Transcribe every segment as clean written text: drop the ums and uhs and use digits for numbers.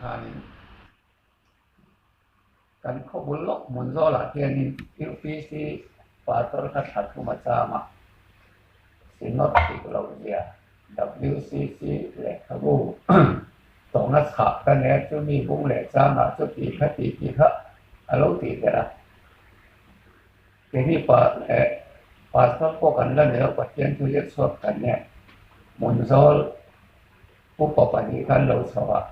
khanin kan khaw bul lawk hmun zawlah hianin UPC pastor kha thla thum a cham a, Synod dik loh zia WCC lehkhabu tawhna chhah ka nia chumi bung leh changah chuti kha ti ti kha a lo tih der a. Keini pa leh pastor pawh kan la nei lo Pathian chu ziak chhuak kan nia hmun zawl Upa pahnih kan lo chho a,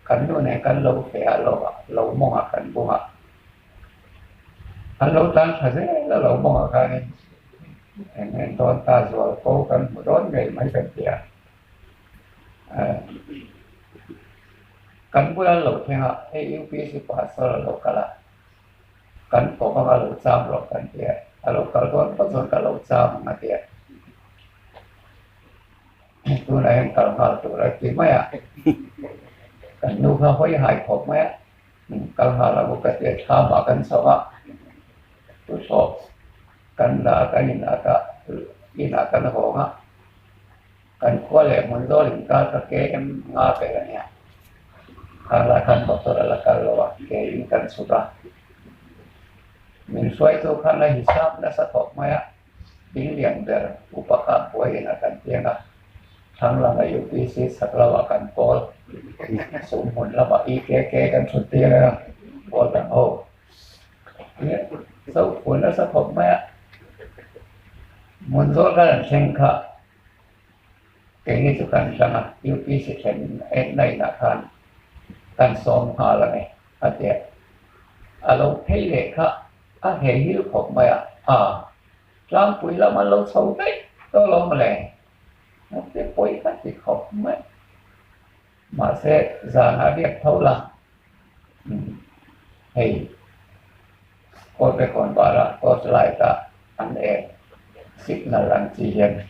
kan nu nen kan lo feh a, lo lo mawngah kan bung a, an lo tlan tha zel a lo mawngah khanin eng eng dawn ta zual ko kan hmu dawn ngei mai kan ti a, kan bula an lo thleng a, hei UPC pastor a lo kal a, kan kawp anga lo cham rawh kan ti a, a lo kal dawn phawt chuan ka lo cham ang a ti a. Tunah hian kal nghal tur a ti mai a, kan nu kha hawi hai khawp mai a, kal nghal a bawk a tia thlamah kan chho a, tuhlawh kan la a kan inah ka inah kan hawng a, kan khua leh hmun zawl inkar kha KM nga vel a nia, khanglai khan motor a la kal lo a, ke in kan chhuk a, min hruaitu khan a hisap nasa khawp mai a. Ding lian ber upa kha buaiin a kan piang a, thlang lama UPC chhak lamah kan pawl, sum hmun lamah EKK kan thut tir a, pawl dang ho. Zo phun nasa khawp mai a, hmun zawl kan han thleng kha keini chu kan hlang a, UPC thlen enna inah khan kan sawm nghal a ni a ti a, a lo phei leh kha A hei hil khawp mai a, a tlangpui lam an lo chho daih tawh lo mawle, a ti pawi ka ti khawp mai. Mahse zanah riak tho la, hei Kawlbekawn barah torch light ah an en signal ang chi hian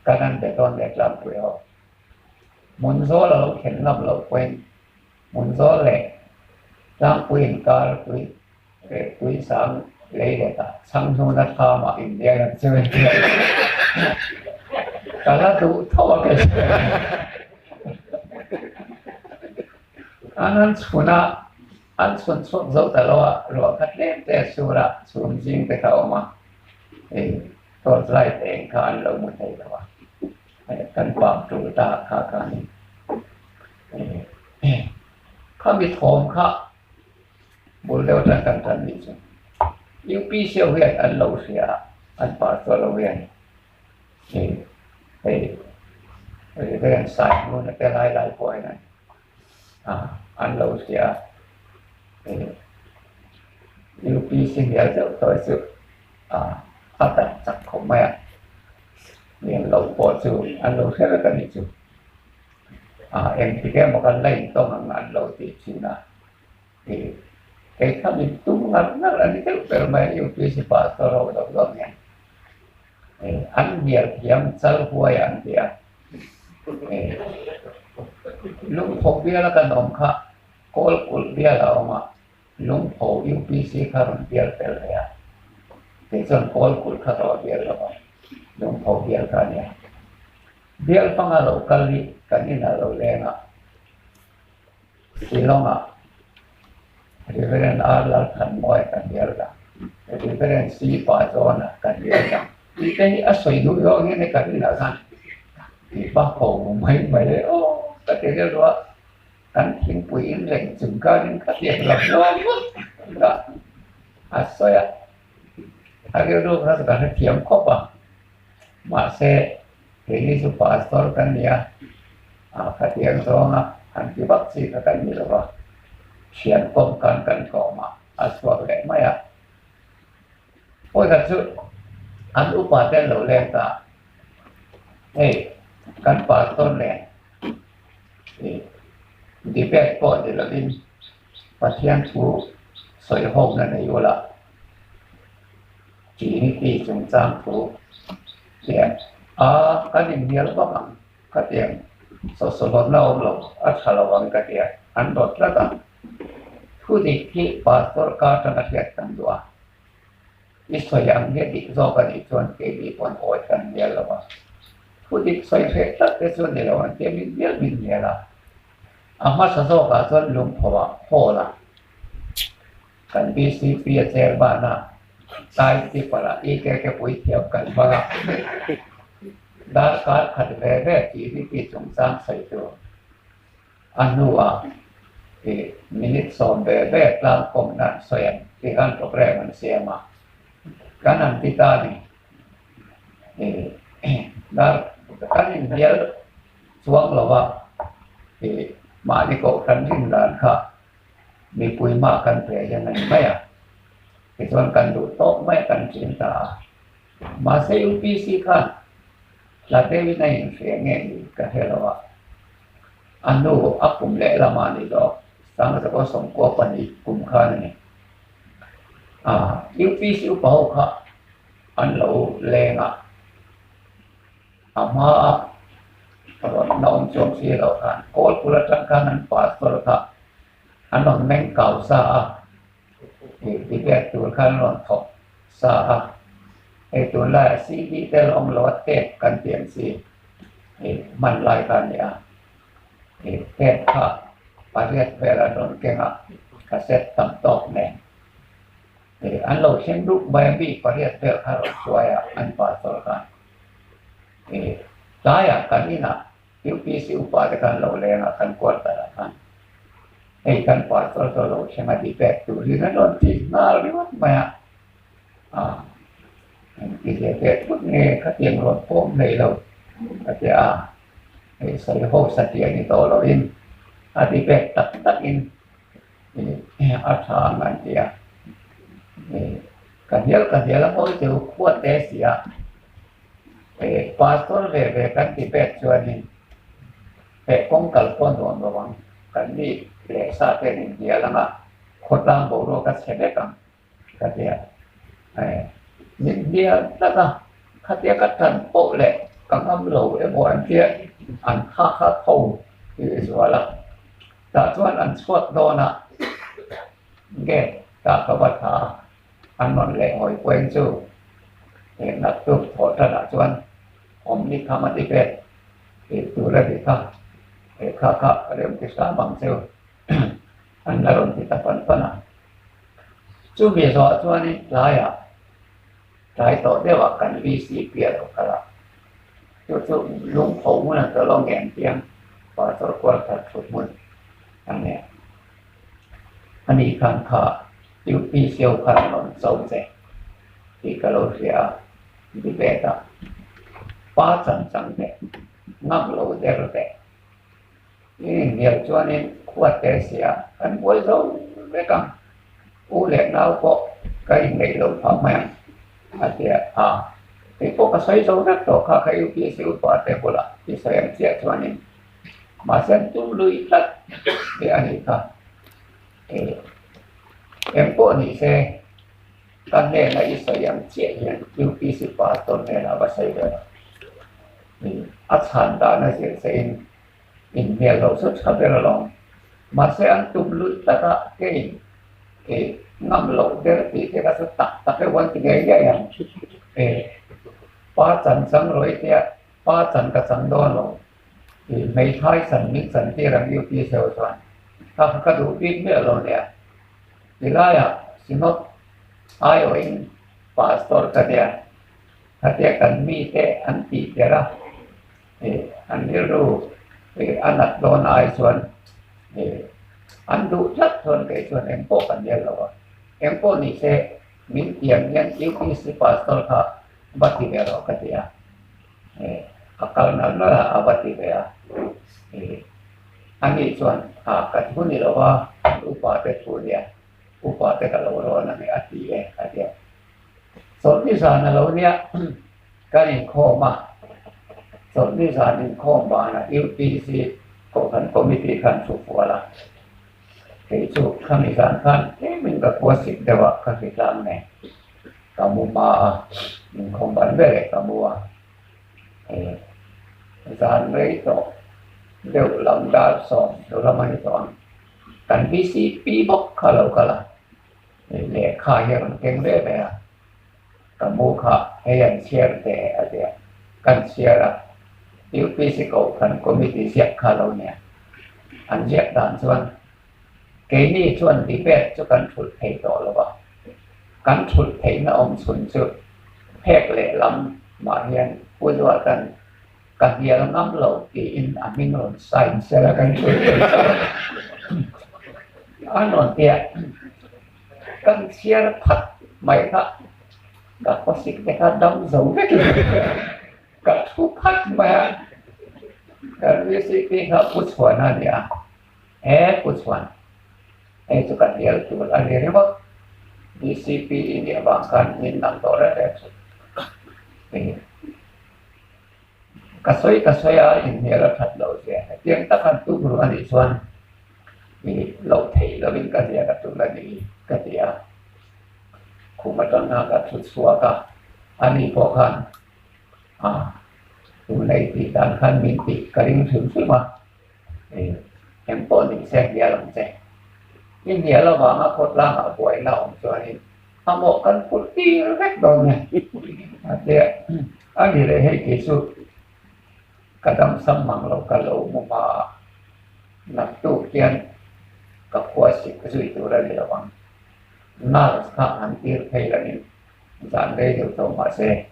kan an be dawn leh tlangpui ho. Hmun zawl a lo thlen ngam loh pawhin hmun zawl leh tlangpui inkar tui Tui sang lei leh ta chhang hnuna thlamah inbiak ang chu in tia. Ka la duh tho a kei An an chhun a, an chhun chhuak zo ta lo a, ruah kha tlem te a sur a, chhum zing te kha a awm a, hei torch light eng kha an lo hmu thei lo a, kan pam tul ta kha khanin khami thawm kha Bul deuh atang kan tan nih chu UPC ho hian an lo hria a, an pastor ho hian hei hei Reverend Saihmuna te lai lai pawh hian an lo hria a, hei UPC hnial deuh tawh hi chu a tak chak khawp mai a, hnial loh pawh chu an lo hre vek a nih chu. Engtik emaw kan la intawng ang an lo tih thin a. Kei kha min tum ngar ngar a ni deuh ber mai a UPC pastor ho deuh zawk hian an hnial thiam chal huai an ti a. Lungpho biala kan awm kha kawl kulh bial a awm a, Lungpho UPC kha rawn bial fel ve a, kei chuan kawl kulh kha ka va bial lo va, Lungpho bial kha a nia. Bial panga lo kal hi kan inah lo leng a. Shillong-ah Reverend R. Lalthanmawia kan bial ta, Reverend C. Pazawna kan bial ta. Tih te hi a sawi duh zawk hian hei kan inah khan tih pa ho mai mai e aw ka ti rilru a, kan thingpui in reng chung khanin ka tiang lo hlawm ngawt a, a sawi a, a rilru kha ka hrethiam khawp a, mahse Keini chu pastor kan ni a, khatiang zawnga han ti vak chi kha kan ni lo va, thian kawm khan kan tlawm a, a chhuak leh mai a. Pawi khat chu an upa te an lo leng ta, hei kan pastor nen debate pawh ni lovin Pathian thu sawi hawkna nei ula, Trinity chungchang thu hian a kan inhnial vak ang ka ti ang, sawhsawhlawtna awm lo a tha lo ang ka ti a, an rawt tlat a. Thu dik hi pastor ka atanga hriat kan duh a, i sawi ang hi a dik zawk a nih chuan keini pawn awi kan hnial lo a, thu dik sawi hreh tlat te chu ni lo ang tia min hnial min hnial a. A hmasa zawkah chuan lungphoah hall ah kan BCP a chairman a, time keeper ah EKK puithiam kan hmang a, darkar khat ve ve TVP chungchang sawi tur a hnuah minute sawm ve ve tlangkawmna an sawi ang tih khan programme an siam a, kan han ti ta a ni. Dar kan inhnial chuang lo a, mahni kohhran rin dan kha mipui hma kan pe hian a ni mai a, tichuan kan duh tawk mai a kan ṭin ta a. Mahse UPC khan hla deuhin a inhria nge ni ka hre lo a, a hnu a kum lehlamah ni zawk Sangzakaw sawmkua pahnih kum khan a ni. UPC upa ho kha an lo leng a, a hma a rawn la awm chuang si loh khan Kawlpul atang khan an pastor kha an rawn meng kau sa a, ih debate tur khan an rawn thawk sa a, hei tunlaiah CD te la awm lo a tape kan tih ang chi ih hman lai kha a ni a, ih tape kha pariat vel an rawn keng a, cassette tam tawk nen. An lo thleng dup mai a mi pariat vel kha rawn hruai a an pastor khan tlaiah kan inah UPC upa te khan lo leng a kan quarter ah khan hei kan pastor chu a lo thleng a debate turin an rawn ti nghal ringawt mai a an ti ve ve thut nge khatiang rawn pawm nei lo a ti a hei sawi ho satliah ni tawh loin a debate tak takin. A tha ang an ti a, ka hnial ka hnial a mawi deuh khua te si a, pastor ve ve kan ti pek chuanin heh kawng kal pawh nuam lo ang, kan mi leh sa te an inhnial ang a, khawtlang boruak a chhe vek ang ka ti a, min hnial tlat a, khatia ka tan pawh leh ka ngam lo emaw an tia an kha kha tho tih zual a. Tah chuan an chhuat dawn a, gate tah ka va tha a, an rawn leh hawi puain chu naktuk thawh tanah chuan awmni kham a ti vet tih tur a ti kha, he kha kha rem ti hram ang chu an la rawn ti ta fan fan a. Chumi zawh chuanin tlaiah tlai tawh deuhah kan VCP a lo kal a. Chu chu lungpho hmun a tawlh awm ngen chiang pastor quarter thu hmun a nia. Ani khan kha UPC ho khan an rawn cho che tih ka lo hria a, debate ah pa chan chang teh ngam lo der teh. I inhnial chuanin khuat te sia kan buai zo vek ang. U leh nau pawh ka inneih loh phah mai ang a ti a. Kei pawh ka sawi zo vek tawh kha ka UPSC upa te bulah i sawi ang chiah chuanin mahse an tum lui tlat tih a nih kha. Eng pawh ni se ka hnena i sawi ang chiah hian UPC pastor hnenah va sawi ve rawh. A chhan dan a zir che in inhmel loh chu tha ber alawm. Mahse an tum lut tlat a, kei ih ngam loh ber tih te kha chu tak tak deuh an ti ngei ngei ang. Ih pa chan chang rawh i tia, pa chan ka chang dawn lo. Ih hmeithai chan min chan tir ang UPC ho chuan kha kha ka duh bik miah lo nia. Tilaiah Synod aiawhin Pastor ka nia. Khatia kan mite an tih ber a, an rilru a nat dawn ai chuan an duh tlat chuan kei chuan eng pawh kan nel lo a, eng pawh ni se min tiam hian UPC pastor kha va ti ve rawh ka ti a, a kal nal nal a a va ti ve a, ani chuan a ka thu ni lo a, upa te thu nia, upa te ka lo rawn a ni a ti e a ti a. Chawlhni zan a lo nia kan inkhawm a, chawlhni zan inkhawm banah UPC Kohhran Committee khan thu fual a, kei chu khami zan khan tlemin ka khua sik deuh a, ka hri tlang nen ka mu hma a, inkhawm ban ber eh ka mu a, zan rei tawh deuh lam dar 10 lam a ni tawh ang, kan VCP bawk kha a lo kal a. Lehkha hi a rawn keng ve ve a, ka mu kha hei an chhiar ve a ti a, kan chhiar a, UPC Kohhran Committee ziak kha a lo nia. An ziak dan chuan keini chuan debate chu kan thulh thei tawh lo va, kan thulh theihna awm chhun chu phek lehlam mah hian Pu Zuata'n ka hnial ngam lo tiin a hming rawn sign sela kan thulh thei tawh lo. An rawn ti a, kan chhiar phat mai kha ka khawsik te kha dam zo vek lo. Ka thu phat mai a, kan VCP kha Pu Chhuan a ni a, he Pu Chhuan hei chu ka hnial tur a ni ringawt, VCP i nih avang khan min dang tawh reng reng chu ka sawi ka sawi a, inhnial a that loh zia hetiang tak han tum ru a nih chuan i loh theih lovin ka ziak a tul a ni ka ti a, khum atang khan ka thu chhuak a, ani pawh khan A, tunlai tih dan khan min tih ka ring hrim hrim a, eng pawh ni se hnial ang che. I hnial avanga khawtlangah buaina awm chuanin a mawh kan put tir vek dawn e. A tia, a ni leh hei kei chu ka damsam mang lo ka lo mu hma a, naktuk hian ka khua sik zui tur a ni lo ang. Nurse kha an tir phei langin Zan rei deuh tawh mahse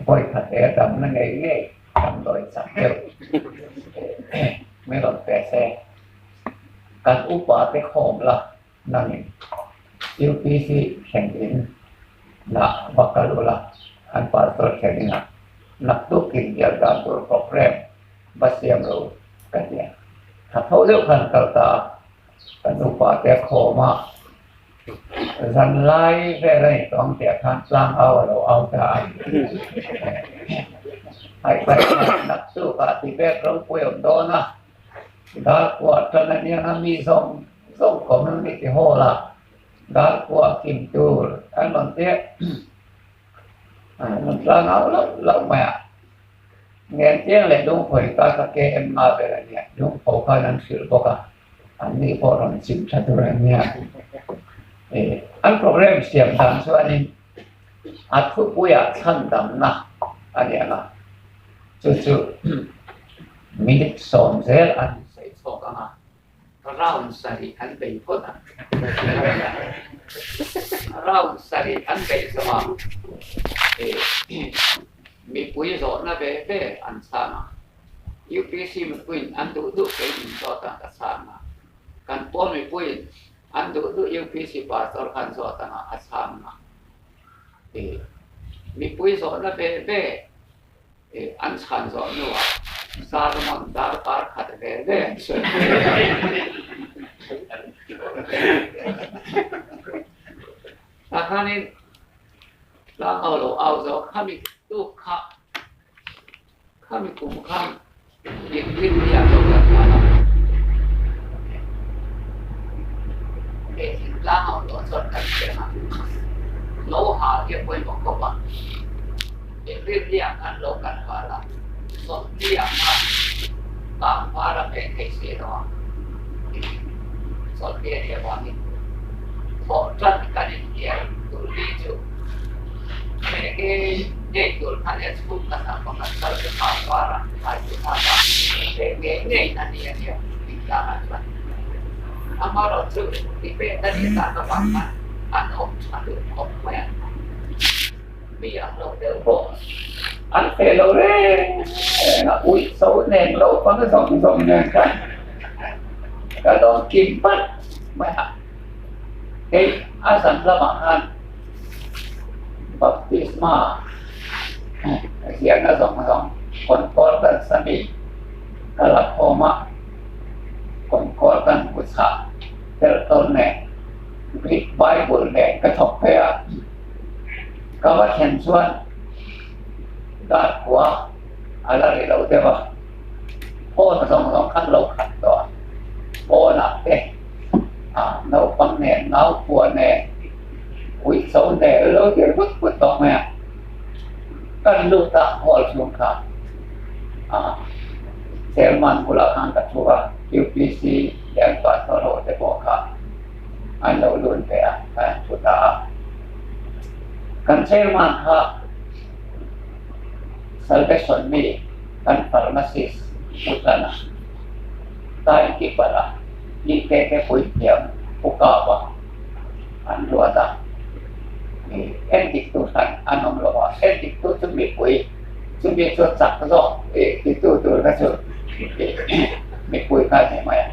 vawi khat e damna ngei ngei damdawi chak deuh min rawn pe se. Kan upa te khawm la nangin UPC thlen in nah va kal ula an pastor thlen inah naktuk inbiak dan tur program va siam ro ka ti a. Tha tho deuh khan kal ta a, kan upa te khawm a. Zan lai vel a intawng tih ah khan tlang au a lo au ta a. Haihpaih khan naktuk ah Tibet ropui awm dawn a, Darkuah tan a nia nga mi zawng zawng community hall ah Darkuah kim tur an rawn ti a, an rawn tlang au lauh lauh mai a. Ngentiang leh Lungphawi ka kha KM nga vel a nia, Lungpho khan an hrilh bawk a. An ni pawh rawn chim tha tur a nia. An program siam dan chuanin a thupuiah chhandamna a ni ang a, chu chu minute sawm zel an sawi chhuak ang a, round sarih an bei phawt ang. Round sarih an beih zawngah mipui zawhna ve ve an chhang ang. UPC mipuiin an duh duh kei min zawt ang ka chhang a, kan pawl mipuiin an duh duh UPC pastor khan zawt ang a a chhang a. Ih mipui zawhna ve ve ih an chhan zawh hnuah sermon darkar khat ve ve an sawi Tah khanin tlangau lo au zawh khami tuk kha. Khami kum khan Inrin hian lo kan hman a, he thingtlang ho tawh chuan kan hriat a, lo hal hi a pawimawh khawp a, Inrin hian khan lo kan hal a, Sawmhnih ah khan tlangval a hmeh thei si lo a, Sawmhnih a nih avangin thawh tan kan inhnial tur hi chu hmeh ngei ngei tur kha leh chhung ka hnam pakhat kal te kha var a ai chu kha ta hmeh ngei ngei na ni a nia tih tlang ah chuan amaherawh chu ti pek a nih dan avang khan an awm tha duh khawp mai a mi ang lo deuh pawh an feh lo reng reng a uih so nen lo pang zawng zawng nen khan ka dawn kim palh mai a. Hei a zan lamah khan baptisma ziahna zawng zawng concordance a mi ka la khawm a, concordance bu chhah tel tawn nen Greek Bible nen ka thawk phei a, ka va thlen chuan dar khua a la ri lo deuh a, phone zawng zawng khan lo khat tawh a, pawnah te. Naupang nen, naupua nen, uicho nen lo dir vut vut tawh mai a. Kan lut a hall chhung kha chairman bulah khan ka thu a, UPC leh an pastor ho te pawh kha an lo lut ve a, an thu ta a. Kan chairman kha Salvation mi kan pharmacist Putana. Time keeper ah EKK puithiam Pu Kapa an ruat a, endiktu hran an awm lo a, endiktu chu mipui, chumi chu chak zawk titu tur kha chu mipui kha a ni mai a.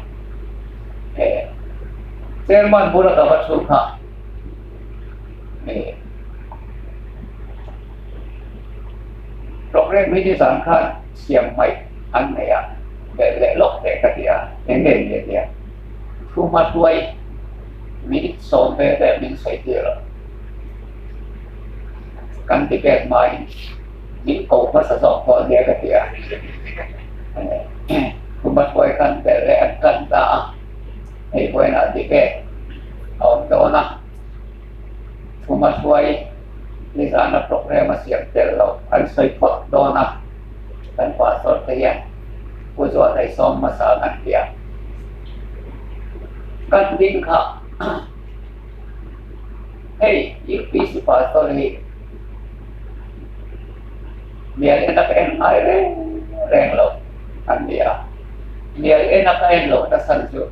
Chairman bula ka va thu kha Programme hi nizan khan siam hmaih an nei a, belh leh lawk teh ka ti a, eng nge ni a ti a, thu hma hruai minute sawm ve ve min sawi tir a, kan ti pek hmain min ko hmasa zawk tawh nia ka ti a, thu hma hruai khan belh leh an tan ta a, hei vawiinah debate a awm dawn a. Thuma hruai nizana programme a siam tel loh an sawi phawt dawn a, kan pastor te hian Pu Zualhei sawm hmasa an ti a. Kan ding kha hei UPC pastor hi mial en a ka en ngai reng reng lo an ni a, mial en a ka en loh nasan chu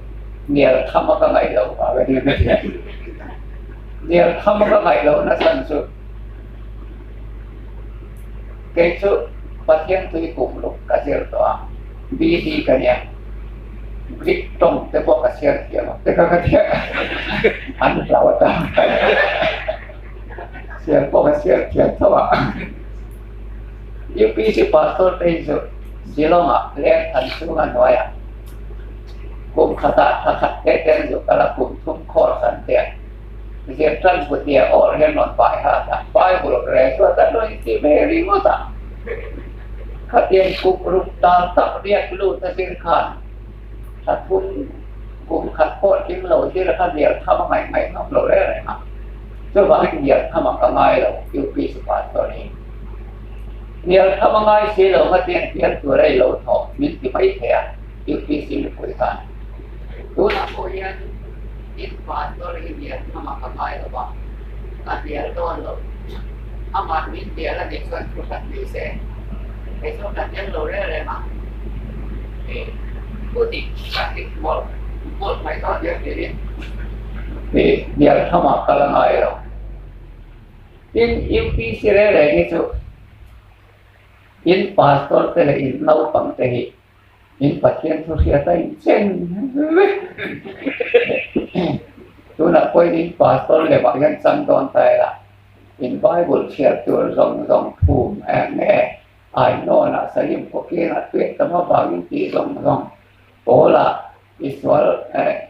mial tham a ka ngaih loh vang a ni. Hnial tham ka ngaih lohna chhan chu kei chu Pathian tui kum luk ka zir tawh a, BD ka nia, Greek tawng te pawh ka chhiar thiam a, te kha ka thiam an hlau atan chhiar pawh ka chhiar thiam tho a. UPC pastor te hi chu Shillong-ah leng than chhunga hnuaiah Kum khatah thla khat te ten zu kal a kum thum course an pek. Zir tan putia awr hian rawn pai hat a, Bible re chuan kan rawn inti ve ringawt a. Khatiang kum ruk tal tak riak lut a zir khan thla thum kum khat pawh tling lo zir kha hnial tham a ngaih ngaih ngam lo reng reng a. Chuvangin hnial tham a ka ngai lo, UPC pastor hi. Hnial tham a ngai si lo khatiang hnial tur a i lo thawh min ti mai thei a. UPC mipui khan tunah pawh hian in pastor hi hnial hnamah ka ngai lo va, ka hnial dawn lo. Amah min hnial a nih chuan thu hran ni se, kei chuan ka hnial lo reng reng a, ih thu dik ka dik mawlh mawlh mai dawn hian tiin ih hnial hnamah ka la ngai lo. Tin, UPC reng reng hi chu in pastor te leh in naupang te hi In Pathian thu hriat a inchen vek. Tunah pawhin in pastor lemah hian chang dawn ta ila, in Bible chhiar tur zawng zawng phum em nge, Ainawnah, Salim khawkengah tuiah tam avangin tih zawng zawng Pawlah i sual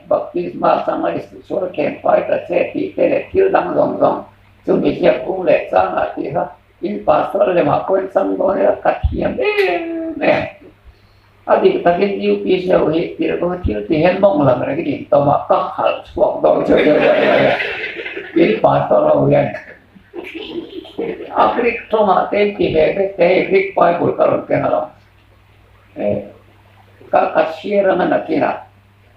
baptisma changa i sual khen fai ta che tih te leh thil dang zawng zawng chumi ziak ung leh changah tih kha In pastor lemah pawhin chang dawn ila ka thiam em em. A dik takin UPC ho hi tirhkoh thil ti hian mawng lam rengin in tawm a, ka khalh chhuak dawn chu deuh deuh mai a. In pastor ho hian a Greek tawngah te in ti ve vek te hei Greek Bible ka rawn keng alawm. Ka ka chhiar anga nakinah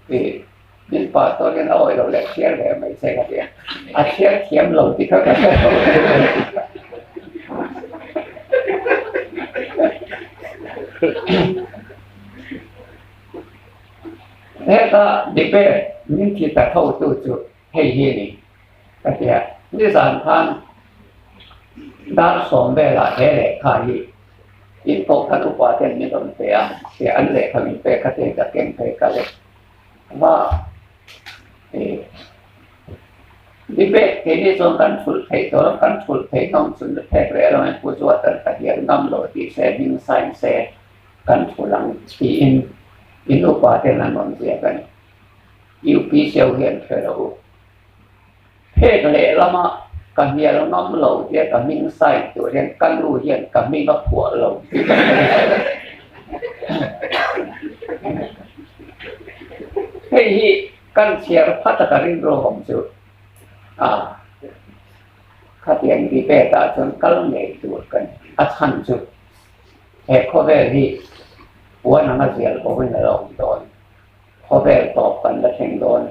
ih Min pah tawkin a awih loh leh chhiar ve mai che ka ti a, a chhiar thiam lo tih kha ka hre lo. Heta debate min ti ta tho tu chu hei hi a ni ka ti a, nizan khan dar sawm velah he lehkha hi in kohhran upa ten min rawn pe a, an lehkha min pek kha te ka keng phei ka leh. Va debate keini chuan kan thulh theih tawh lo, kan thulh theih hnawm chun na phek reh lo in Pu Zuatan ka hial ngam lo tih se hming sign se kan thulh ang tiin in upa ten an rawn ziak a ni. UPC ho hian hre lo u. Phek lehlam a ka hnial ngam lo tia ka hming sign tur hian ka nu hian ka hming a phuah lo tih ka hre lo. Hei hi kan chhiar phat a ka rilru awm chu a khatiang debate ah chuan kal ngei tur ka ni. A chhan chu he khawvel hi puan anga zial bo in a lo awm dawn. Khawvel tawp kan la thleng dawn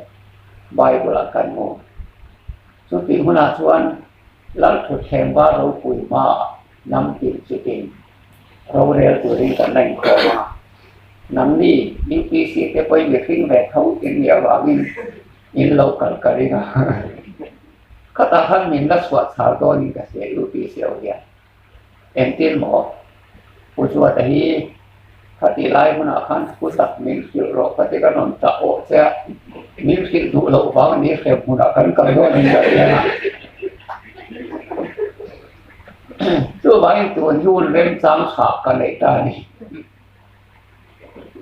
Bible ah kan hmu. Chutih hunah chuan Lalthutthleng var ropui hmaah hnam tin chitin rorel turin kan la inkhawm a. Nangni UPC te pawhin mihring ve tho in nih avangin in lo kal ka ring a. Khatah khan min la chhuah chhar dawnin ka hria UPC ho hian. Engtin maw? Pu Zuata hi khatih lai hunah khan thu tak min hrilh rawh ka ti ka rawn tah awh che a, min hrilh duh loh vang a ni hrem hmunah kan kal dawn in ka hria a. Chuvangin tun hi hun remchang tha ka neih ta a ni.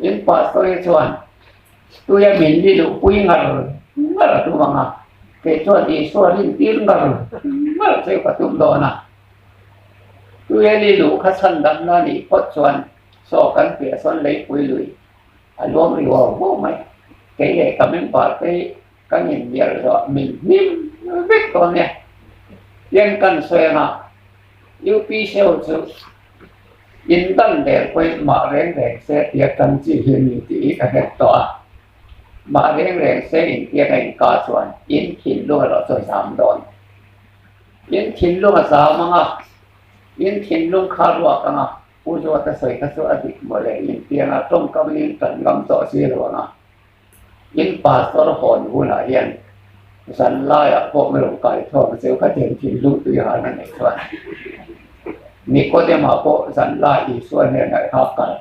In pastor hi chuan tuia min li luh pui ngar ngar a tum ang a, kei chuan Isua rintir ngar ngar chu ka tum dawn a. Tuia li luh kha chhan damna a nih phawt chuan saw kan piah sawn leipui lui a luam ri huau huau mai. Kei leh ka member te hi kan inbial zawh min hnim vek dawn nia. Tiang kan sawi anga UPC ho chu In dan der pawhin mah reng reng se tia tan chi hi a ni tih hi ka hret tawh a. Mah reng reng se intiak a inka chuan in thinlung erawh chu a zam dawn. In thinlung a zam ang a, in thinlung kha ruak ang a, Pu Zuata sawi kha chu a dik mawle intianga tawngkam in tan ngam tawh si lo ang a. In pastor hawn hunah hian zan laiah pawh mi rawn kai thawk zeuh kha tiang thinlung tui han a neih chuan Nikodema pawh zan lai Isua hnenah i hak kal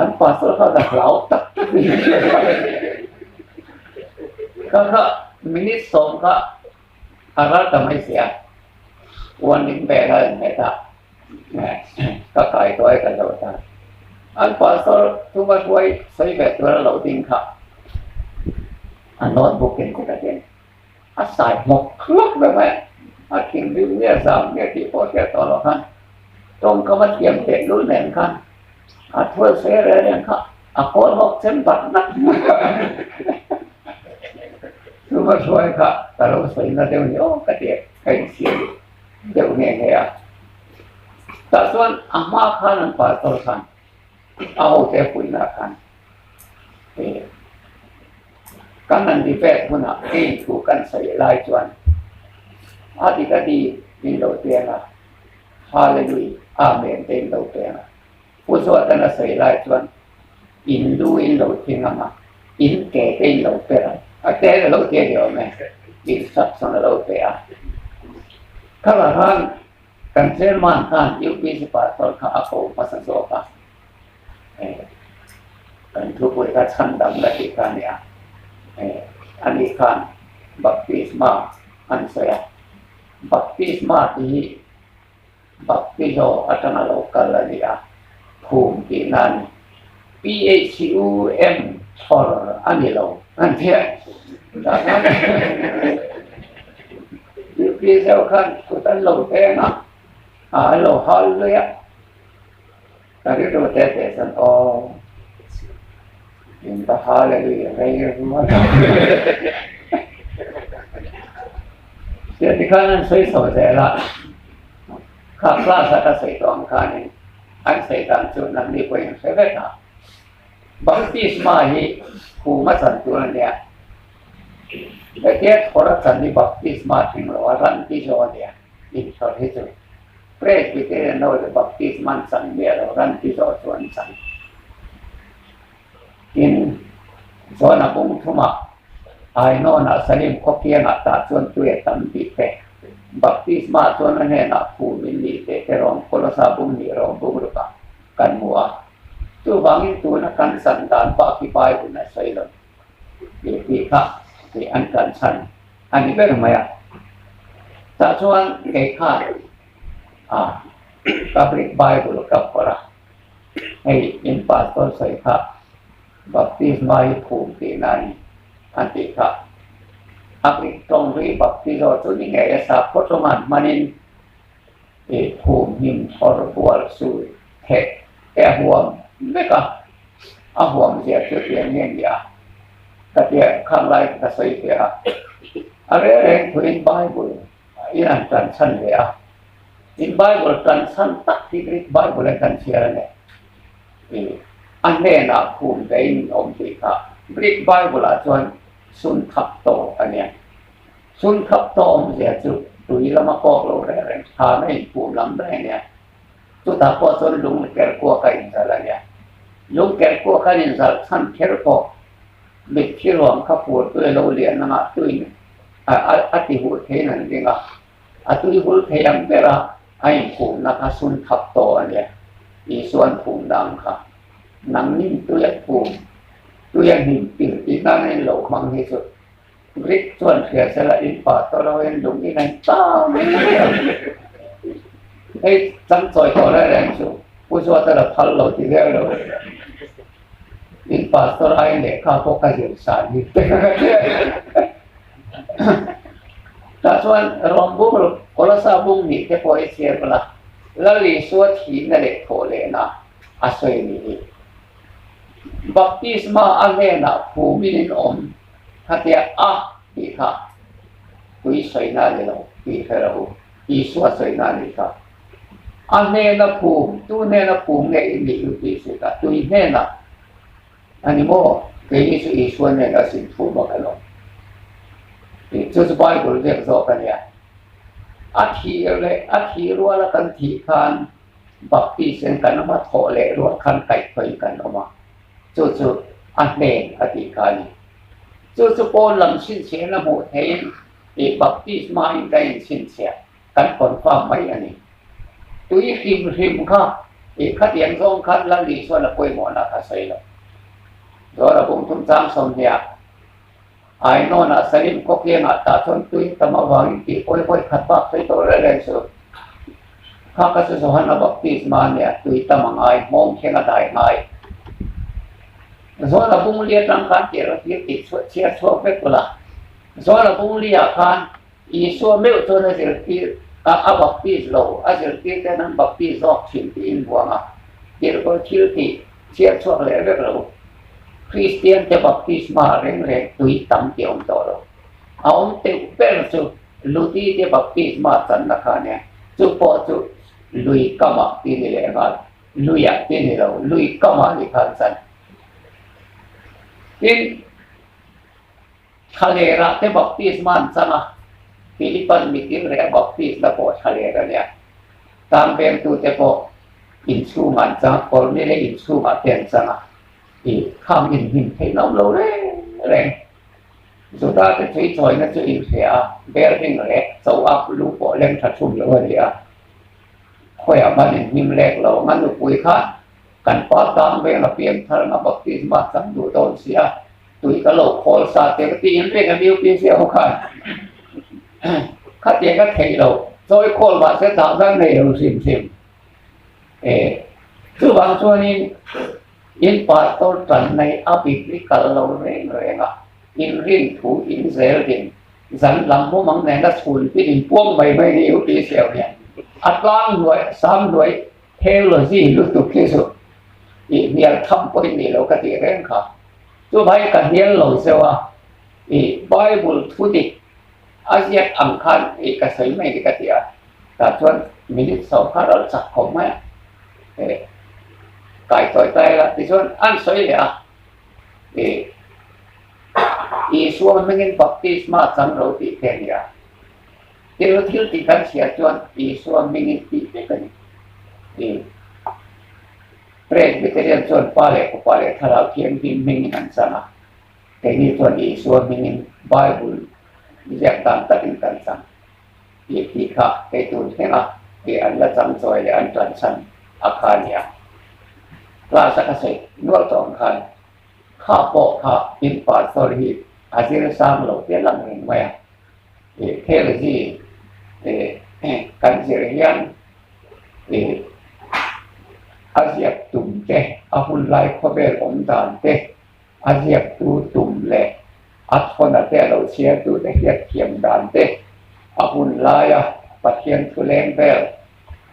an pastor kha ka hlau tak tak ni ka kha minute sawm kha a ral ta mai sia warning bell a in hmet a Ka kai tuai ka zo ta. An pastor thuma hruai sawi ve tur a lo ding kha a notebook in kut a ding. A sai hlawk hlawk ve mai a. A thinrim nge zam nge tih pawh hriat tawh loh khan tawngkam a thiam teh lul nen khan a thual sawi reng reng kha a kawl hawk chem bat ngat mai a. Thuma hruai kha ka lo sawi na deuh ni aw ka ti a, ka insiam. deuh nghe nghe a. Tah chuan a hma khan an pastor khan a hote puihna khan kan han debate hunah kei thu kan sawi lai chuan a dik a di in lo piang a, Hallelujah, Amen te in lo piang a. Pu Zuatan a sawi lai chuan in lu in lo thing ang a, in ke te in lo per ang a te a lo ti a ni awm e, instruction a lo pe a. Kha khan kan chairman khan UPC pastor kha a ko hmasa zawk a, kan thupui kha chhandam la tih kha a ni a, ani khan baptisma an sawi a, baptisma tih hi Baptizo atanga lo kal a ni a, phum tihna a ni. PHUM chhawr a ni lo an ti a. Tah khan UPSO khan kut an lo peng a, an lo hal lui a. Ka rilru te te chuan aw in va hallelujah rei rual a. Tia tikhan an sawi chho zel a, kha class a ka sawi tawh ang khanin an sawi dan chu nangni pawhin an hre vek a. Baptisma hi khum a chan tur a nia. Hetia thawr a chan hi baptisma tling lo a ran ti zawk a nia. Inchhawr hi chu Presbyterian ho leh Baptist man chan miah lo ran ti zawh chu an chan. Tin, John-a bung thumah Ainawnah Salim khaw kiangah tah chuan tui a tam tih te, Baptist mah chuan a hnenah phum in nih teh te rawng Kolosa bung nih rawng bung rukah kan hmu a. Chuvangin tuna kan chan dan bak hi Bible a sawi lo tih tih kha tih an kan chhan. A ni ber mai a. Tah chuan kei khan a Catholic Bible ka phawrh a, hei in pastor sawi kha baptisma hi phum tihna a ni an tih kha. A Greek tawng ri baptizo chu ni ngei a sakhaw tawnga hmanin i phum hnim thawr bual sui theh te a huam vek a, a huam zia chu tiang nge ni a ka tia khang lai ka sawi ve a, a reng reng thuin Bible in an tan chhan ve a, in Bible tan chhan tak hi Greek Bible an kan chhiar a ni, i a hnenah phum ve in awm tih kha Greek Bible ah chuan sun thap tawh a nia. Chhun khap tawh awmzia chu tui lama kawk lo reng reng tha na inphum lam daih a nia. Chutah pawh chuan lung ker kuak a inzalh a nia. Lung ker kuak an inzalh chhan kher pawh mitthi ruang kha fur tui a lo lian anga tuin a ti huh theiin an ring a. A tui hul thei ang bera a inphumna kha sun thap tawh a nia. Isuan phumna ang kha nangnin tui a phum, tui a hnim tir tih nana in lo hmang hi chu Greek chuan hria sela in pa tawh lo in lung in an ta mai mai ang. Hei chang chawi tawh reng reng chu Pu Zuata la phal lo ti viau lo. In pastor aiin lehkha pawh ka zir san hi te ka hria. Tah chuan Rom bung Kolosa bung nih te pawh hi chhiar bawlh a, Lal Isua thihna leh thawh lehna a sawi ni hi. Baptisma a hnenah phumin in awm khatia a tih kha tui sawina a ni lo tih hre rawh u, Isua sawina a nih kha. A hnena phum, tu hnena phum nge i nih u tih hrilh a, tui hnenah a ni maw? Keini chu Isua hnenah sin phum a kan awm. Chu chu Bible ziak zawk a nia. A thih leh a thih ruala kan thih khan Baptist in kan awm a, thawh leh rual khan kaihthawin kan awm a, chu chu a hnen a tih kha a ni. Chu chu pawn lam chhinchhiahna hmuh theihin ih Baptist hmain ka inchhinchhiah kan confirm mai a ni. Tui hrim hrim kha ih khatiang zawng khan Lal Isuan a pawimawhna kha sawi lo. Zawra bung thum chang 20 Ainawnah Salim khawkiangah tah chuan tui tam avangin tih pawi pawi khat bak sawi tawh reng reng chu. Kha ka chu Johana Baptisma nia tui tam a ngai, hmawng thleng a dai ngai. Zawla bungli atang khan tir a tir tih chhuah chhiar chhuak vek ula. Zawla bungli ah khan Isua meuh chuan a zirtir a a baptiz lo, a zirtir ten an baptiz zawk thin tiin buang a, tirhkawi thil tih chhiar chhuak leh vek lo. Kristian te baptisma reng reng tui tam tih a awm tawh lo. A awm teuh ber chu Luti te baptisma channa kha nia, chu pawh chu lui kamah ti ni leh nghal, luiah ti ni lo, lui kamah ni khan chan. Tin, Thlalerah te baptisma an chang a, Philipan mitin reh a baptisna pawh thlaler a nia. Tang vengtute pawh inchhungah an chang a, Kornele inchhungah te an chang a, ih khang inhnim theihna awm lo reng reng. Juda te thui chawina chu inhria a, Berling leh cho ap lu pawh leng tha thum lo a ni a, khawiah hman inhnim lek lo ang a nupui khan kan pa tang veng a piangthar anga baptisma chang duh dawn si a, Tui ka lo khawl sa te ka tiin reng a UPC ho khan khatiang ka theih lo chawi khawl mahse dah zan nei lo hrim hrim e chuvang chuanin in pastor tan nei a biblical lo reng reng a in rin thu in zel din zan lam mumang nena chhun pin in puang mai mai ni UPC ho hian a tlang hnuai sam hnuai theology lutuk hi chu ih hnial tham pawhin ni lo ka tih reng kha. Chuvai ka hnial lo zeuh a, ih Bible thu dik a ziak ang khan ih ka sawi mai ni ka ti a, tah chuan minute sawm kha ral chak khawp mai a, eh kai tawi tai la tichuan an sawi leh a, ih Isua hmingin baptisma chang lo tih te a ni a, thil thil tih kan chhiar chuan Isua hmingin tih vek a ni, ih. Presbyterian chuan Pa leh Fapa leh Thlarau Thianghlim hmingin an chang a, keini chuan Isua hmingin Bible ziak dan takin kan chang tih tih kha kei tun thlenga tih an la chang chawi leh an tan chhan a kha a ni a. Class a ka sawi nual tawh ang khan kha pawh kha in pastor hi a zir sang lo te lang reng mai a, ih theology ih kan zir hian Ih, a ziak tum te, a hun lai khawvel awm dan te, a ziaktu tum leh a thawna te a lo chhiartu te hriatthiam dan te, a hun laia Pathian thu leng vel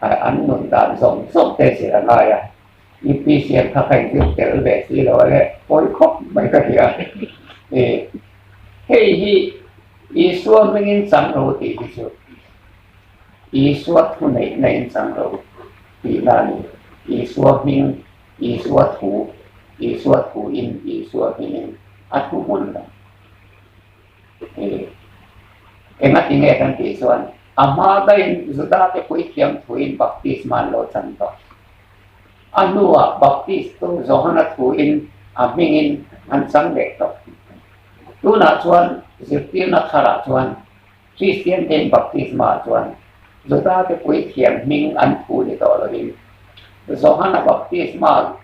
an nun dan zawng zawng te zir a ngai a. UPCM kha ka inzir tel ve si lo a le, pawi khawp mai ka ti a. Ih, hei hi Isua hmingin chang lo tih hi chu. Isua thu neihna in chang lo tihna a ni. Isua hming, Isua thu, Isua thu in, Isua hmingin a thu hmun lo. Enga ti nge kan tih chuan a hma daihin Juda te puithiam thuin baptisma an lo chan tawh. A hnuah Baptistu Johana thuin a hmingin an chang leh tawh. Tunah chuan zirtirna tharah chuan Kristian tein baptisma ah chuan Judate puithiam hming an phu ni tawh lovin Johana baptisma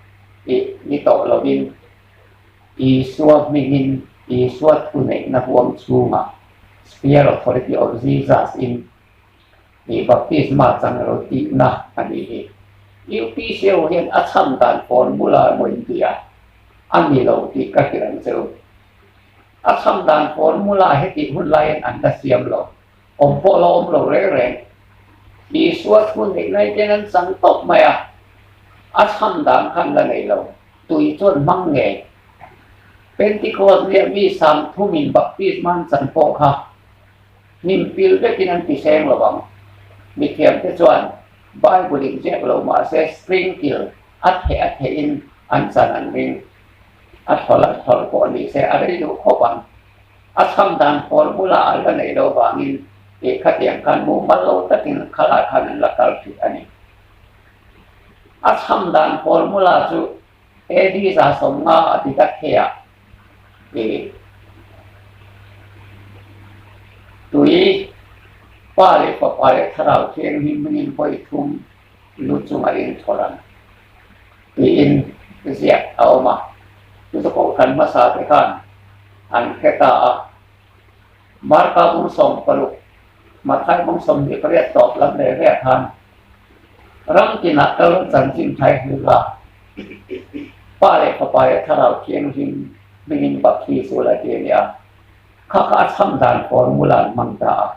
tih ni tawh lovin Isua hmingin Isua thuneihna huam chhungah Sphere Authority of Jesus in Ih baptisma chang ro tihna a nih hi. UPC ho hian a chhan dan formula emaw in ti a, a ni lo tih ka hrilh ang che u. A chhan dan formula hetih hun laiin an la siam lo, awm pawh la awm lo reng reng. Isua thu neih lai ten an chang tawp mai a, a chhan dan khan la nei lo, tui chuan hmang ngei. Pentecost nia mi sangthumin baptisma an chan pawh kha Hnim pil vekin an ti seng lo ang. Mithiamte chuan Bible in ziak lo mahse sprinkle a theh a thehin an chan an ring. A thawl a thawl pawh ni se a rei duh khawp ang. A chham dan formula a la neih lo vangin tih khatiang khan mumal lo takin khalai khan an la kal hrih a ni. A chham dan formula chu AD 150 a ti ta khe a i tui Pa leh Fapa leh Thlarau Thianghlim hmingin vawi thum lu chunga inthawlh ang tiin ziak a awm a. Chu chu Kohhran hmasa te khan an hre ta a. Marka bung 16, Matthai bung 28 tawp lam leh ve khan ram tinah kal chanchin thai hlu la, Pa leh Fapa leh Thlarau Thianghlim hmingin baptis ula ti a ni a. Kha kha a chham dan formula an hmang ta a.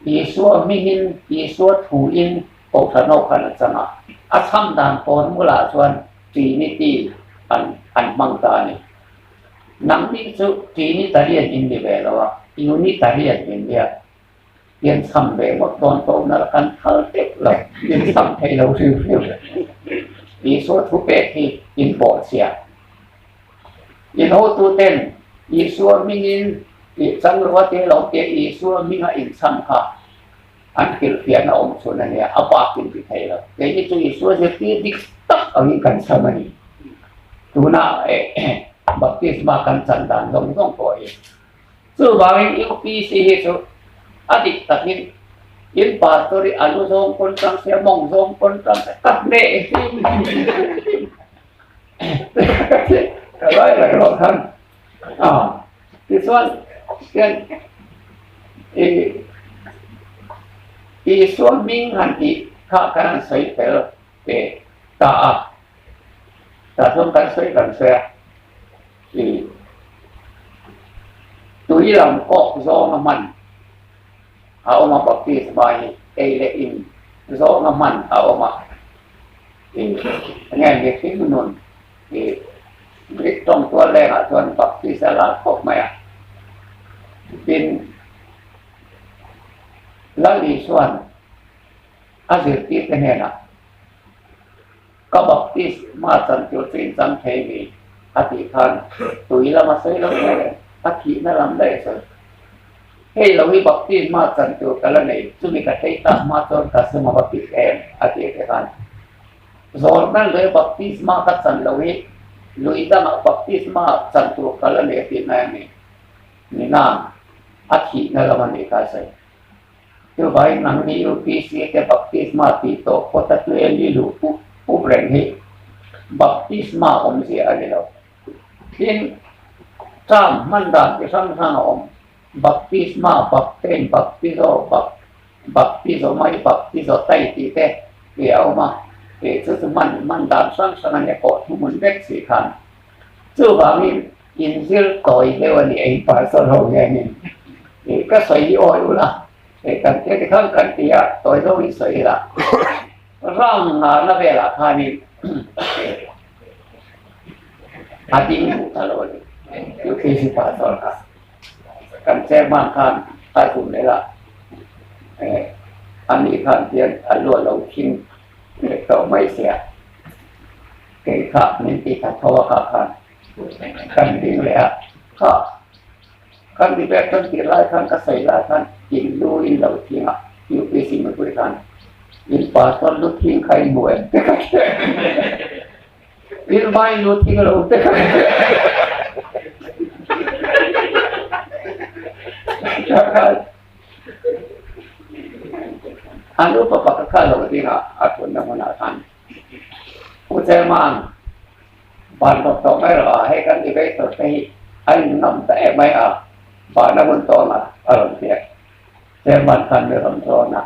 Isua hmingin, Isua thuin Kohhran ho khan a chang a. A chham dan formula chuan Trinity an an hmang ta a ni. Nangni chu Trinitarian in ni ve lo a, Unitarian in nia. Pian cham ve ngawt dawn tawh nalh kan thal teuh lo, in cham thei lo hriu hriu. Isua thu pek hi in bawh chhia. In hotuten Isua hmingin tih chang rua te lo tia Isua hminga in cham kha an hrilhfiahna awm chhun a nia, a bak in ti thei lo. Keini chu Isua zirtir dik tak angin kan cham a ni. Tuna baptisma kan chan dan zawng zawng pawh hi. Chuvangin UPC hi chu a dik takin in pastor hi a lu zawng pawn tang se, a mawng zawng pawn tang se, ka hneh hlim hlim ka lai lai rawh khan a tichuan hian i Isua hming han tih kha kan han sawi fel ve ta a, tah chuan kan sawi kan sawi a. I tui lam kawk zawnga hman a awm a, baptisma hi ei leh in zawnga hman a awm a, i enge mihring nun i Greek tawng tual lengah chuan baptis a lar khawp mai a, tin Lal Isua'n a zirtirte hnenah. Ka baptisma chan tur chu in chang thei mi? a tih khan tui lama sawi lo reng reng, a thihna lam daih a sawi. Hei lo hi baptisma chan tur ka la nei, chumi ka thei tak hma chuan ka sum a va pik em? a tih te khan Jordan lui a baptisma ka chan lo hi lui dangah baptisma chan tur ka la nei a tih mai a ni. Nina a thihna lam a nih kha a sawi. Chuvangin nangni UPC te baptisma tih tawh phawt a tlem i luh pup pup reng hi baptisma awmzia a ni lo. Tin, term hman dan chi hrang hrang a awm, baptisma, baptein, baptizo, bap, baptizo mai, baptizo tai tih te hi a awm a, tih chu chu hman hman dan hrang hrang a nia pawh thuhmun vek si khan. Chuvangin inzir tawi deuh a ni ei pastor ho hianin ih ka sawi hi awi ula hei kan thil ti khan kan ti a tawi zawng in sawi ila round ngarna velah khanin a ding duh ta lo a ni UPC pastor kha kan chairman khan a zun leh a eh ani khan hian a lu a lo thing leh tawh mai sia. Kei kha min ti kha tho a kha khan kan ding leh a, kha kan ti ber kan tih lai khan ka sawi lai khan in lu in lo thing a, UPC mipui khan in pastor lu thing kha in hmu em te ka hria. Ilmai nu thing lo te kha An upa pakhat kha lo ding a, a thutna hmunah khan Pu Chairman, van rawk tawh mai rawh a, hei kan elevator te hi a in ngam ta em mai a, van a hun tawn a, a rawn ti a. Chairman khan mi rawn rawn a,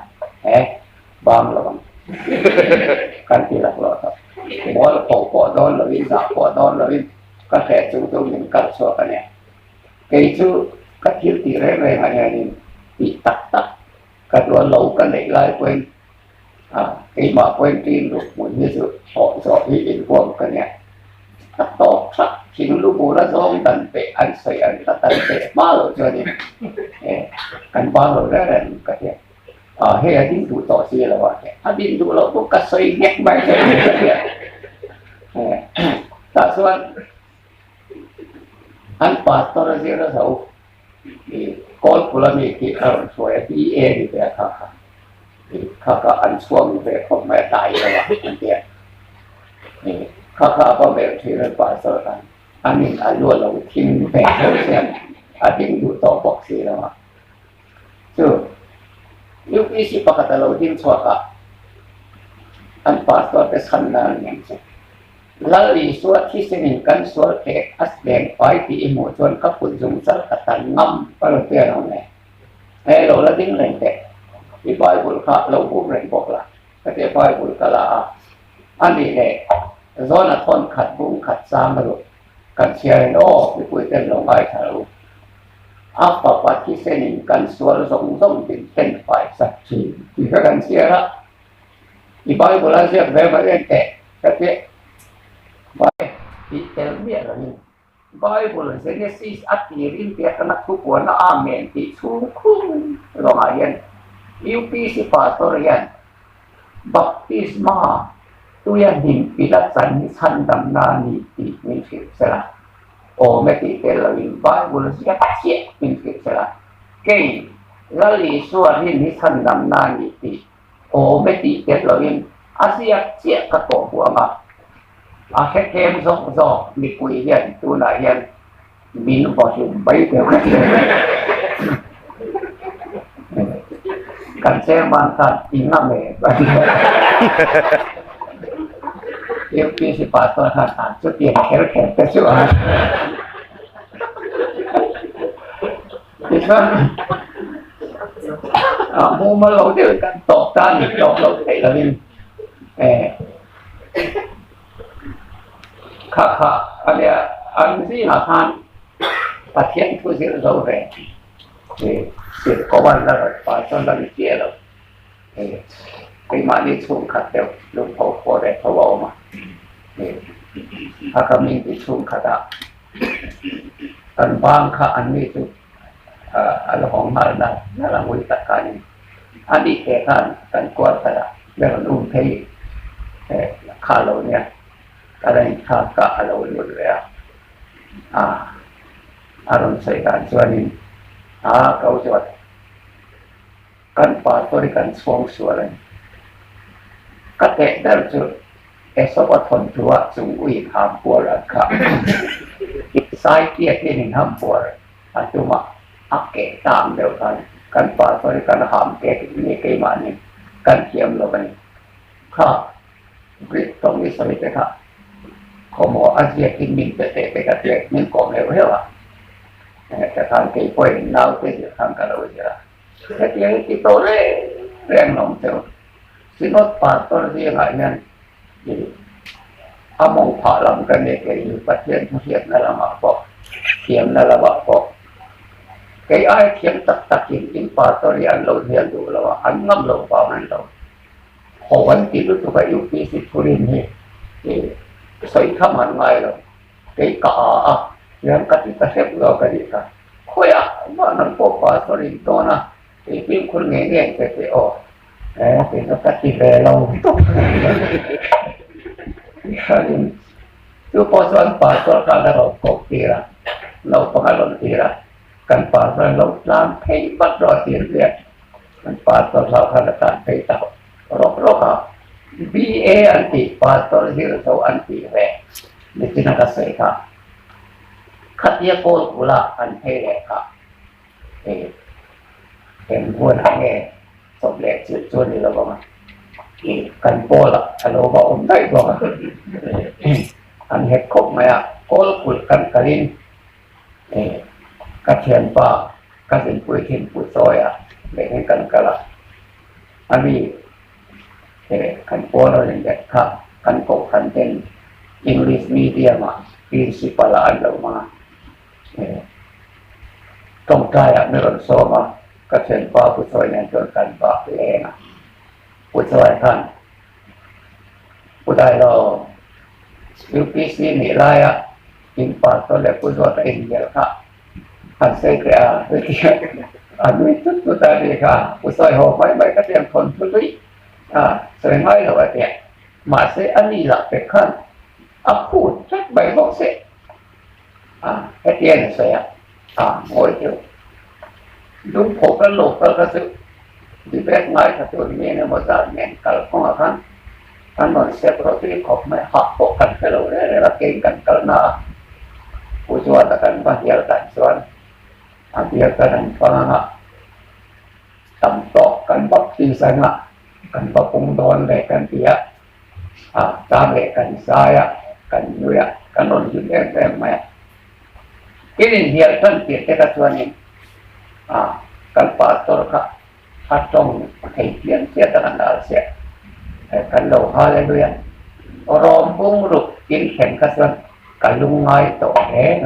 he, bang lo ang kan ti laklawh tawh. Mual pho pawh dawn lovin, zah pawh dawn lovin ka hreh chung chu min kal chhuak a nia. Kei chu ka thil tih reng rengah hianin tih tak tak ka duan lo ka neih lai pawhin keimah pawhin ṭin ruk hmun hi chu thawh zawh hi inhuam ka nia. Ka tawp thak thing lu bula zawng dan peh an sawi an ka tan peh hma loh chuanin kan bang lo reng reng ka tia. Hei a ding duh tawh si lo a, a din duh loh pawh ka sawi nghek mai ka tia. Tah chuan An pastor a zir a zo i Kawlpula mi khi a rawn hruai a, BA ni ve a kha kha i kha kha an chhuang ve khawp mai a tlai lo a an ti a, i kha kha a va melh thin an pastor khan an in a lu a lo thing ve tho sia a ding duh tawh bawk si lo a, chu UPC pakhat a lo ding chhuak a an pastor te chhan nan a ni ang chu. Lal Isua thisenin kan sual theh a leng fai tih i hmuh chuan ka kut zung chal ka tan ngam ka lo ti a lo ne. He lo la ding reng teh. I Bible kha lo bum reng bawk la. Ka ti a Bible ka la a. A nih leh zawn a thawn khat bung khat chang a luh. Kan chhiar in aw mipui ten lo ngaithla lo. A fapa thisenin kan sual zawng zawng din then fai sak thin tih kha kan chhiar a. I Bible a ziak ve mai en teh ka ti Bai tih tel miah lovin Bible Genesis a tirin tih atanga thupuana Amen tih chhung khung lawngah hian UPC pastor hian baptisma tuia hnim pila chan hi chhandamna a ni tih min hrilh sela awm e tih tel lovin Bible ziak chiah min hrilh sela kei Lal Isua rin hi chhandamna a ni tih Awm e tih tel loin a ziak chiah ka tawh huam a, a hrethem zawk zawk mipui hian tunah hian min vaw hlum mai deuh a ni. Kan chairman khan i ngam em a ti a. UPC pastor khan a chutiang kher kher te chu a. Tichuan mumal lo deuhin kan tawp ta a ni, tawp lo theih lovin kha kha a nia an zingah khan Pathian thu zir zo ve tirh ko an la rawn pa chuan la ni chiah lo keimahni chhungkhat deuh lungpho pawh leh tho a awm a a ka mite chhungkhatah. Kan bang kha an ni chu a la hawng nghal nal nal a ngui tak kha a ni. A nih teh khan kan quarter ah ber an um phei kha lo nia ka la inthlak kha a lo lut ve a, a rawn sawi dan chuanin a ko zawt. Kan pastor hi kan chhuang sual a ni. Ka teh ber chu Esau a thawnthu ah chung ui ham puar an khah. Sai tiat hian in ham puar a tum a, a keh tang deuh khan kan pastor hi kan ham keh nge keimahni kan thiam lo a ni. Kha Greek tawng i sawi te kha khawmaw a ziakin min pe teh te ka tia min kawm heuh heuh a. Heta khan keipawhin naute zir khan ka lo zir a. Hetiang hi ti tawh reng reng lo ang cheu. Synod Pastor zingah hian i a mawng phah lam ka ni kei hi Pathian thuhriatna lamah pawh thiamna lamah pawh kei ai thiam tak takin in Pastor hi an lo hnial duh lo a, an ngam loh vang an lo haw an ti lutuk a UPC thurin hi i sawi tham an ngai lo. Kei ka a a, hian ka ti ta hrep lo ka nih kha. Khawiah mah nang pawh pastor in tawn a, kei fimkhur ngei ngei ang che tih aw. Eh, kei chu ka ti ve lo tawp. Hianin chu pawh chuan pastor khan a rawn koh tir a, naupang a rawn tir a, kan pastor an lo tlan phei vat rawh a tir viak. Kan pastor hlau khan a tlan phei ta rawk rawk a, BA an tih pastor zir zo an tih ve. Nichina ka sawi kha khatia kawl kula an phei leh kha hei eng hunah nge chawp leh chilh chu a ni lo vang a, kan pawlah a lo va awm daih bawk a, an nghet khawp mai a, kawl kulh kan kalin ka thianpa ka zinpui thin Pu Chawia leh hian kan kal a, ani kan pawl rawn inlet kha kan kohhran ten English medium ah principal ah an lo hmang a. Tawngtaiah mi rawn sawm a, ka thianpa Pu Chawi nen chuan kan bak leng a. Pu Chawi khan, Pu Dailo, UPC nih laia in pastor leh Pu Zuata inhnial kha han sawi teh a, a nui tut tut a nih kha. Pu Chawi haw mai mai ka tiang thawn thu lui a, sawi ngai lo a tia. Mahse a ni lah pek khan a phut tlat mai bawk se. A hetiang a sawi a, a ngawi deuh. Lungphawh kal lo kal kha chu debate ngai kha chu mi eng emaw zat nen kal kawngah khan an rawn sep rawh tui khawp mai hah pawh kan hre lo reng reng a, kei kan kalna a Pu Zuata kan va hnial dan chuan a bial kan an fang anga tam tawk kan baptis anga kan va pung dawn leh kan ti a. A tan leh kan zai a, kan nui a, kan rawn hlim em em mai a. Tin inhnial tan tir te kha chuanin a kan pastor kha a tawng thei pian chiat a kan al chiah. Kan lo hallelujah rawm bung ruk in thlen kha chuan ka lungngai tawh hle.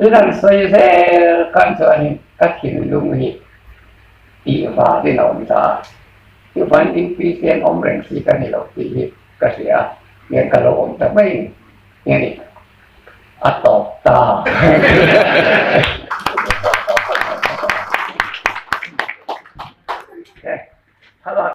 Tin an sawi zel khan chuanin ka thinlung hi tih vangin a awm ta a, chuvangin UPC an awm reng si ka ni lo tih hi ka hria a, hian ka lo awm ta mai a ni, a tawp ta.